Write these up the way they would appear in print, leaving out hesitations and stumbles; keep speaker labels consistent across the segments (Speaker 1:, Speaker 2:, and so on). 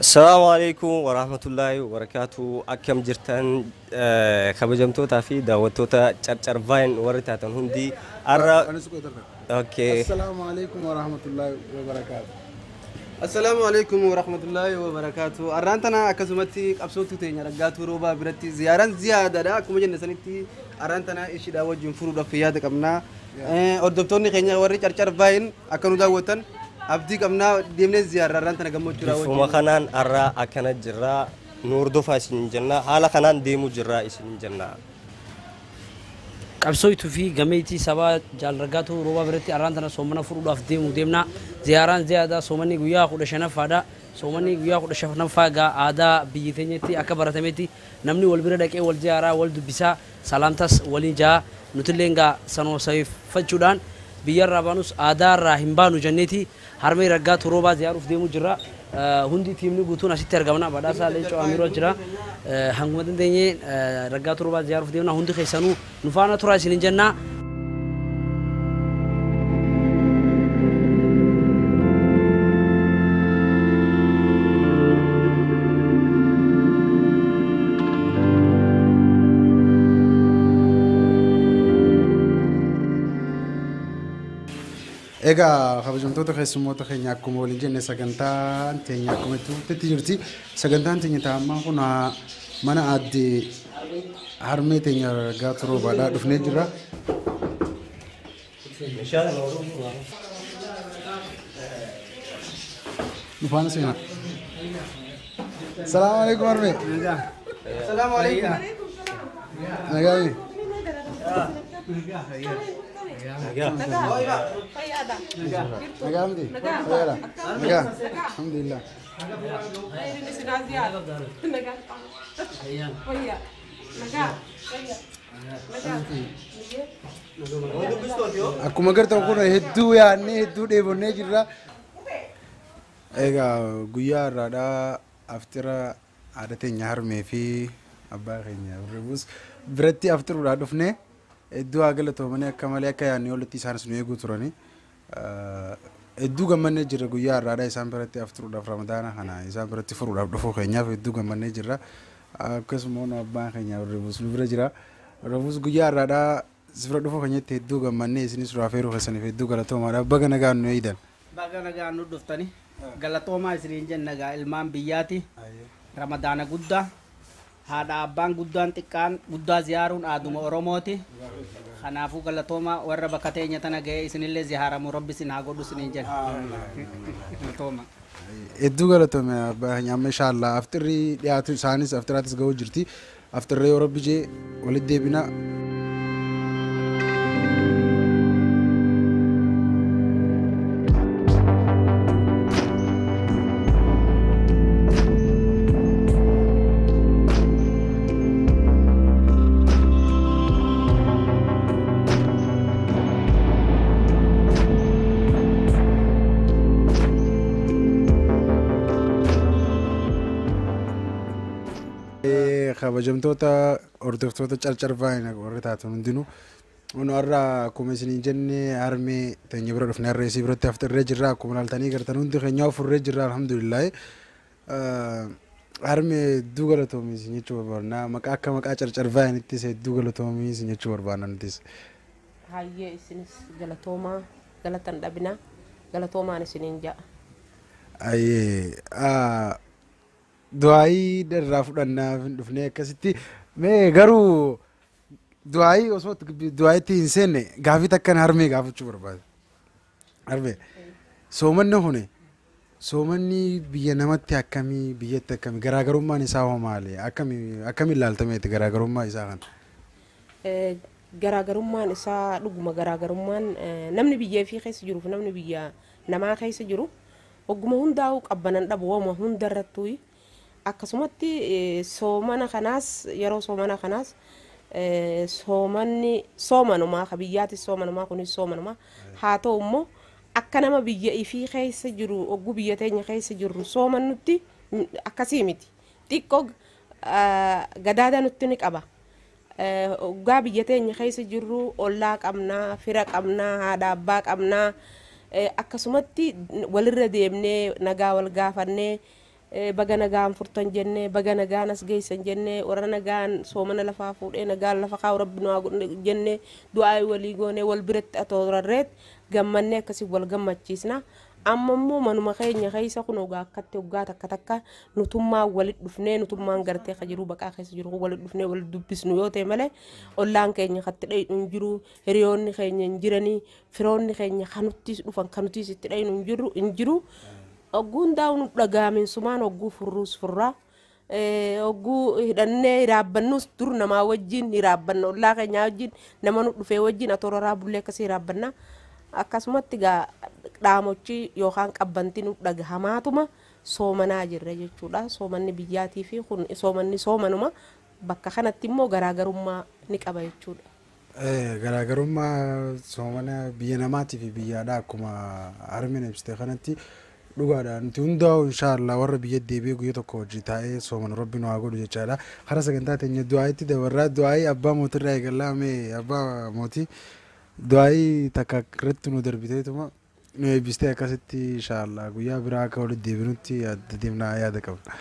Speaker 1: Assalaamu alaikum warahmatullaahi wabarakaatu. Akkam jirtan kabajamtootaa fi daawwattoota Carcar Vine warri taatan hundi har'a. Okay.
Speaker 2: Assalaamu alaikum warahmatullaahi wabarakaatu.
Speaker 3: Assalaamu alaikum warahmatullaahi wabarakaatu. Arraan tana akkasumatti qabsootu teenya Raggaatuu Roobaa biratti ziyaaraan ziyaadaadha. Akkuma jenne sanitti arraan tana ishiidhaa wajjin furuudhaaf yaada qabna. Hordoftoonni keenya warri Carcar Vine akka nu daawwatan abdii qabnaa, deemnee ziyaarra arraan tana gammachuudhaa
Speaker 1: Bifuma
Speaker 3: wajjin.
Speaker 1: Kanaan har'a akkana jirra, nu hordofaa isin jenna, haala kanaan deemuu jirra isin jenna.
Speaker 4: Qabsooytuu fi gameetii sabaa Jaal Raggaatuu Roobaa biratti arraan tana soomana furuudhaaf deemu deemna. Ziyaaraan ziyaadaa, soomanni guyyaa 15ffaadha. Soomanni guyyaa 15ffaa egaa aadaa biyya teenyatti akka baratametti namni wal bira dhaqee wal ziyaaraa, wal dubbisaa, salaamtas waliin jaha. Nutillee egaa sanuma sabeeffachuudhaan biyyarraa baanus aadaarraa hin baanu jenneeti harmee Raggaatuu Roobaa ziyaaruuf deemuu jirra. Hundi tiimni guutuun asitti argamna. Badhaasaa Leencoo Amiroo jira. Hanguma dandeenye Raggaatuu Roobaa ziyaaruuf deemna. Hundi keessanuu nu faana turaa isinin jenna.
Speaker 2: Egaa kabajamtoota keessummoota keenya, akkuma waliin jenne sagantaan teenya akkuma itti fuftetti jirti. Sagantaan teenya taa'ammaa kun mana aaddee harmee teenya Raggaatuu Roobaadhaa dhufnee jirra. Nu faana seenaa. Salaamu alaikum harmee.
Speaker 3: Assalaamu alaikum.
Speaker 2: Nagaa. Nagaa miti? Fayyaadha. Nagaa. Alhamdulillah. Akkuma agartan kun hedduu yaadnee hedduu dheebonnee jirra. Egaa guyyaa har'aadhaa aftira haadha teenya harmee fi abbaa keenya Rebuus biratti aftiruudhaa dhufne, hedduu haa galatoomanii, akka malee akka yaadnee olitti isaanis nu eeguu turani. Hedduu gammannee jirra guyyaa har'aadhaa isaan biratti aftiruudhaaf, Ramadaana kana isaan biratti furuudhaaf dhufuu keenyaaf hedduu gammannee jirra. Akkasuma nu abbaan keenya Rebuus nu bira jira. Rebuus, guyyaa har'aadhaa si bira dhufuu keenyatti hedduu gammannee, isinis nu afeeruu keessaniif hedduu galatoomaadha. Baga nagaan nu eeydan.
Speaker 5: Baga nagaan nu dhuftani. Galatoomaa isiniin jenna gaa ilmaan biyyaati. Ramadaana guddaa. Haadha abbaan guddaan xiqqaan guddaa ziyaaruun aaduma Oromooti. Kanaafuu galatoomaa, warra bakka teenya tana ga'ee isinillee ziyaaramuu Rabbi isin haa godhu isiniin jenna. Galatooma.
Speaker 2: Hedduu galatoome abbaa keenya. Amma inshaallah aftirri dhiyaatu, isaanis aftiraatis ga'uu jirti. Aftirri yoo Rabbi jee walitti deebina. Kabajamtoota hordoftoota Carcar Vine warri taatan hundinuu, nu har'a akkuma isiniin jenne harmee teenya bira dhufne, harree isii biratti aftirree jirra. Akkuma ilaaltanii gartan hundi keenya ofurree jirra, alhamdulillah. Harmee, hedduu galatoomii isin jechuu barbaadna. Maqaa akka maqaa Carcar Vineittis hedduu galatoomii isin jechuu barbaadna nutis.
Speaker 6: Hayyee, isinis galatoomaa, galatan dhabinaa, galatoomaan isiniin ja'a.
Speaker 2: Ayyee, du'aayii irraa fudhannaaf hin dhufne akkasitti. Mee garuu du'aayii osoo du'aayitti hin seenne gaafii takkan harmee gaafachuu barbaada. Harmee, soomanni kun soomanni biyya namatti akkamii, biyyatti akkamii, garaagarummaan isaa hoo maali? Akkamii akkamiin ilaaltameeti garaagarummaa isaa kana?
Speaker 6: Garaagarummaan isaa dhuguma garaagarummaan namni biyya ifii keessa jiruuf namni biyya namaa keessa jiru hogguma hundaa'uu qabbanan dhabu wooma hundarrattuu. Akkasumatti soomana kanaas, yeroo soomana kanaas soomanni soomanumaa ka biyyaatis soomanumaa, kunis soomanumaa haa ta'u immoo akka nama biyya ifii keessa jiru hogguu biyya teenya keessa jirru soomannutti akkasii miti, xiqqoo gadaada nutti ni qaba. Hoggaa biyya teenya keessa jirru ollaa qabnaa, fira qabnaa, haadha abbaa qabnaa, akkasumatti walirra deemnee nagaa wal gaafannee Baga nagaan furtan jennee, baga nagaan as geessan jennee, warra nagaan soomana lafaa fuudhee nagaan lafa kaa'u rabbi nu haa godhu jennee, du'aa walii goonee wal biratti atoorarreet gammannee akkasii wal gammachiisna. Amma immoo manuma keenya keessa kun ogaa akkatti hoggaa takka takka nutummaan walit dhufnee, nutummaan gartee ka jiru baqaa keessa jiru walit dhufnee wal dubbisnu yoo ta'e malee, ollaan keenya katti dhaynu hin jiru, hiriyoonni keenya hin jiranii, firoonni keenya kanuttis dhufan kanuttis itti dhaynu hin jiru hin jiru. Hogguu hundaa'u nu dhagaaminsumaan hogguu furruus furraa. Hogguu hidhannee hiraabbannus dur namaa wajjin hiraabbanna, ollaa keenyaa wajjin, nama nu dhufee wajjin atooraraa bullee akkasii hiraabbanna. Akkasumatti gaa dhaamochi yookaan qabbanti nu dhagahamaatuma soomanaa jirra jechuudha. Soomanni biyyaatii fi kun soomanni soomanuma, bakka kanatti immoo garaagarummaa ni qaba jechuudha.
Speaker 2: Garaagarummaa soomana biyya namaatii fi biyyaadhaa akkuma harmeen ibsite kanatti dhugaadha. Nuti hundaa'u inshaallah warra biyya deebi'ee guyyaa tokko hojii taa'ee soomana rabbi nu haa godhu jechaadha. Hara sagantaa teenya du'aayitti dabarraa. Du'aayii abbaa mootirraa eegallaa. Mee abbaa mootii, du'aayii takka irratti nu darbiteetuma nu eebbistee, akkasitti inshaallah guyyaa biraa akka walitti deebinutti yaada deemnaa yaada qabna.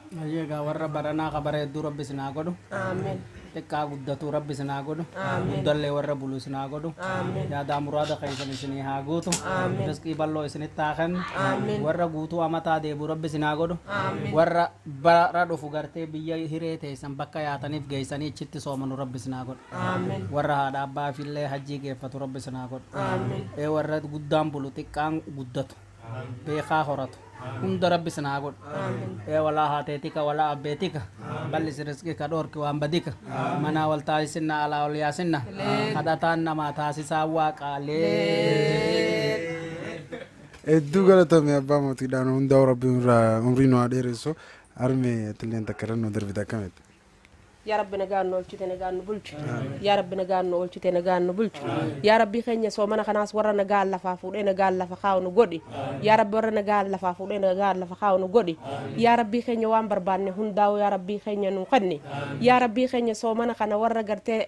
Speaker 5: Egaa warra baranaa ka bareedduu rabbi isin haa godhu.
Speaker 6: Amiin.
Speaker 5: Xiqqaa guddatuu rabbi isin haa godhu.
Speaker 6: Amiin.
Speaker 5: Guddallee warra bulu isin haa godhu.
Speaker 6: Amiin.
Speaker 5: Yaadaa muraada keessan isinii haa guutu.
Speaker 6: Amiin.
Speaker 5: Rizqii bal'oo isinitti haa kennu.
Speaker 6: Amiin.
Speaker 5: Warra guutuu amataa deebi'u rabbi isin haa godhu.
Speaker 6: Amiin.
Speaker 5: Warra bara dhufu gartee biyya hiree teessan bakka yaataniif geessanii achitti soomanu rabbi isin haa godhu.
Speaker 6: Amiin.
Speaker 5: Warra haadha abbaa fillee hajjii geeffatu rabbi isin haa godhu.
Speaker 6: Amiin.
Speaker 5: Ee warra guddaan bulu, xiqqaan guddatu, beekaa horatu hunda rabbi isin haa godhu. Ee walaa haateetika, walaa abbeetika, bal'isi rizqika, dhoorki waan badika, manaa wal taasisinna, alaa ol yaasinna, kadhataan namaa taasisaa waaqaalee.
Speaker 2: Hedduu galatame abbaa mootiidhaan. Hundaa'u rabbi umrii nu haa dheeressu. Harmee, atilleen takka irra nu darbite akkamitti?
Speaker 6: Yaa rabbi, nagaan nu oolchite, nagaan nu bulchi. Yaa rabbi, nagaan nu oolchite, nagaan nu bulchi. Yaa rabbi keenya, soomana kanaas warra nagaan lafaa fuudhee nagaan lafa kaa'u nu godhi. Yaa rabbi, warra nagaan lafaa fuudhee nagaan lafa kaa'u nu godhi. Yaa rabbi keenya, waan barbaanne hundaa'u yaa rabbi keenya nu kenni. Yaa rabbi keenya, soomana kana warra gartee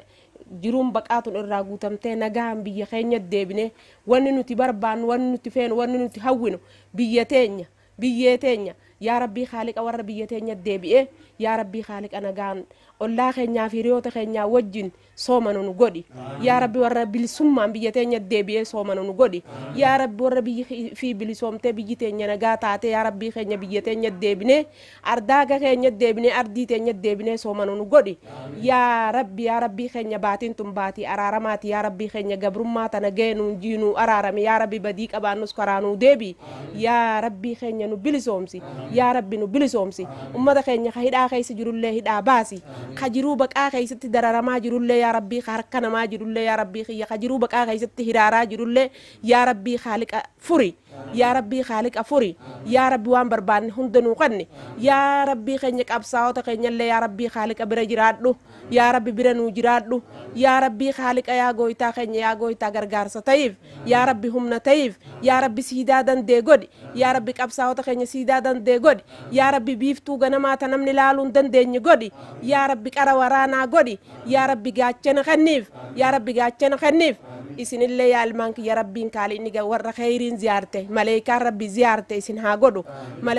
Speaker 6: jiruun baqaatun irraa guutamtee nagaan biyya keenya deebine, wanni nuti barbaannu, wanni nuti feenu, wanni nuti hawwinu biyya teenya, biyyee teenya. Yaa rabbii haaliqa, warra biyya teenya deebi'ee, yaa rabbii haaliqa, nagaan ollaa keenyaa fi hiriyoota keenyaa wajjin soomanu nu godhi. Yaa rabbi, warra bilisummaan biyya teenya deebi'ee soomanu nu godhi. Yaa rabbi, warra biyyi fi bilisoomtee biyyi teenya nagaa taate, yaa rabbii keenya, biyya teenya deebinee, ardaaga keenya deebinee, ardii teenya deebinee soomanu nu godhi. Yaa rabbi, yaa rabbii keenya, baatiin tun baatii araaramaati. Yaa rabbii keenya, gabrummaa tana ga'e nuun jiinuu araarami. Yaa rabbi, badii qabaannus karaa nuu deebi. Yaa rabbii keenya, nu bilisoomsi. Yaa rabbi, nu bilisoomsi. Ummata keenya ka hidhaa keessa jirullee hidhaa baasi, ka jiruu baqaa keessatti dararamaa jirullee, yaa rabbii, ka harka namaa jirullee, yaa rabbii kiyya, ka jiruu baqaa keessatti hiraaraa jirullee, yaa rabbii haaliqa furi. Yaa rabbii haaliqa furi. Yaa rabbi, waan barbaanne hunda nuu kenni. Yaa rabbii keenya, qabsaa'ota keenyallee, yaa rabbii haaliqa, bira jiraadhu. Yaa rabbi, bira nuu jiraadhu. Yaa rabbii haaliqa, yaa gooytaa keenya, yaa gooytaa, gargaarsa ta'iif. Yaa rabbi, humna ta'iif. Yaa rabbi, siidaa dandee godhi. Yaa rabbi, qabsaa'ota keenya siidaa dandee godhi. Yaa rabbi, biiftuu ganamaa ta namni laaluu hin dandeenye godhi. Yaa rabbi, qara waraanaa godhi. Yaa rabbi, gaachana kenniif. Yaa rabbi, gaachana kenniif. Isinillee yaa ilmaan kiyya, rabbiin kaali inni warra kheyriin ziyaarte, maleekaan rabbi ziyaarte isin haa godhu.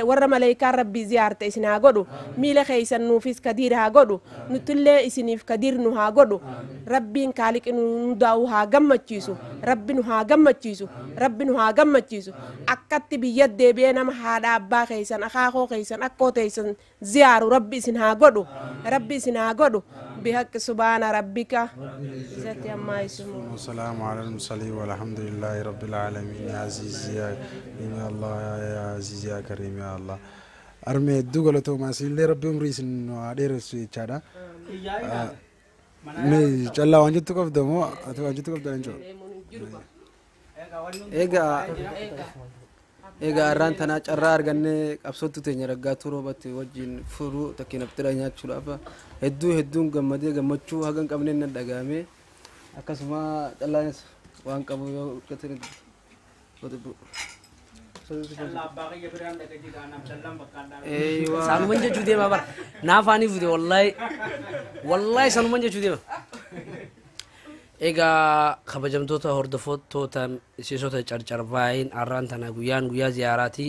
Speaker 6: Warra maleekaan rabbi ziyaarte isin haa godhu. Miila keeysan nuufis kadiir haa godhu, nutillee isiniif kadiir nu haa godhu. Rabbiin kaaliqi nu hundaa'u haa gammachiisu. Rabbi nu haa gammachiisu. Rabbi nu haa gammachiisu. Akkatti biyya deebi'ee nama haadha abbaa keeysan, akaakoo keeysan, akkoo teeysan ziyaaru rabbi isin haa godhu. Rabbi isin haa godhu. Bihaqqi subhaana rabbika izzati ammaa yasifuun.
Speaker 2: والسلام على المرسلين والحمد لله رب العالمين. يا عزيز يا كريم، يا الله، يا عزيز يا كريم، يا الله. Harmee, hedduu galatoomaa. Isinillee rabbi umrii isin haa dheeressu jechaadha. Mee callaa waan jettu qabda moo ati waan jettu qabda leencoo?
Speaker 3: Egaa har'aan tanaa carraa argannee qabsootu teenya Raggaatuu Roobatti wajjin furuu takkiin aftira nyaachuudhaaf hedduu hedduun gammadee, gammachuu haga hin qabneen nan dhagahame. Akkasuma callaanis waan qabu yoo
Speaker 5: Callaa abbaa kiyya biraan dhaqa jigaa naaf callaan bakka addaa.
Speaker 4: Sanuman jechuu deema bara. Naafaanii fute, wallahi. Wallahi sanuman jechuu deema. Egaa kabajamtoota hordoftoota miseensota Carcar Vine, har'aan tana guyyaan guyyaa ziyaaraati.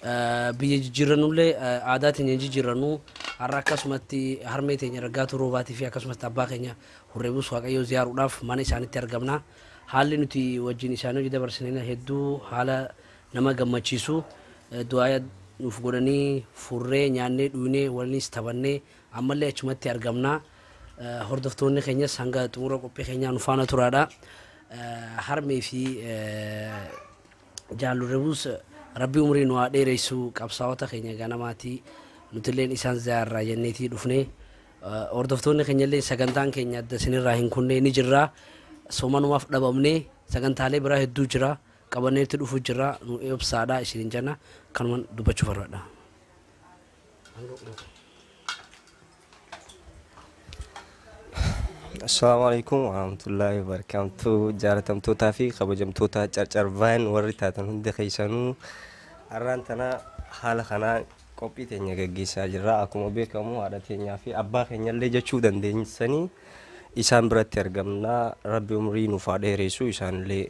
Speaker 4: Biyya jijjiirrannullee aadaa teenya hin jijjiirrannu. Har'a akkasumatti harmee teenya Raggaatuu Roobaatii fi akkasumatti abbaa keenya Hurreebuus Waaqayyoo ziyaaruudhaaf mana isaanitti argamna. Haalli nuti wajjin isaanii hojii dabarsineen hedduu haala nama gammachiisu. Du'aa nuuf godhanii furree nyaannee dhugnee waliinis taphannee ammallee achumatti argamna. Hordoftoonni keenyas hanga xumura qophii keenyaa nu faana turaadha. Harmee fi Jaal Hurreebuus Rabbi umrii nu haa dheeressu, qabsaa'ota keenya ganamaati, nutilleen isaan ziyaarraa jenneetii dhufne. Hordoftoonni keenyallee sagantaan keenya adda isinirraa hin kunne ni jirra. Soomanumaaf dhabamne, sagantaalee biraa hedduu jira, qabanneetti dhufu jira, nu ibsaadha isinin jenna. Kanuman dubbachuu barbaada.
Speaker 1: Assalaamu alaikum warahmatullahi wabarakatuh. Jaalatamtootaa fi kabajamtoota Carcar Vine warri taatan hundi keessanuu, har'aan tana haala kanaan qophii teenya gaggeessaa jirra. Akkuma beekamu haadha teenyaa fi abbaa keenyallee jechuu dandeessanii isaan biratti argamna. Rabbi umrii nuuf haa dheeressu, isaanillee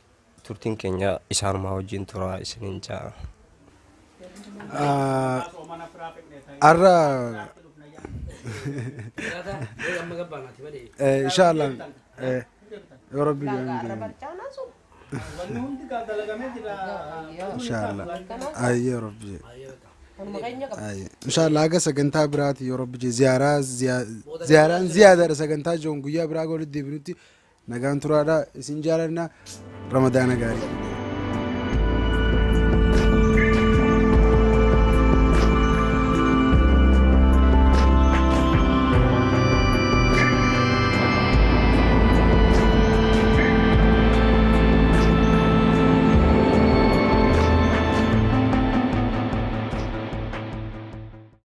Speaker 1: turtiin keenya isaanumaa wajjin tura isiniin ja'a.
Speaker 2: Har'a inshallah yoo Rabbi jedhe, inshallah, ayyee Rabbi jedhe, inshallah, haga sagantaa biraati yoo Rabbi jedhe, ziyaaraa ziyaaraan ziyaadaadha sagantaa jiruun guyyaa biraa walitti deebinutti nagaan turaadha. Isin jaalanna, Ramadaana gaarii.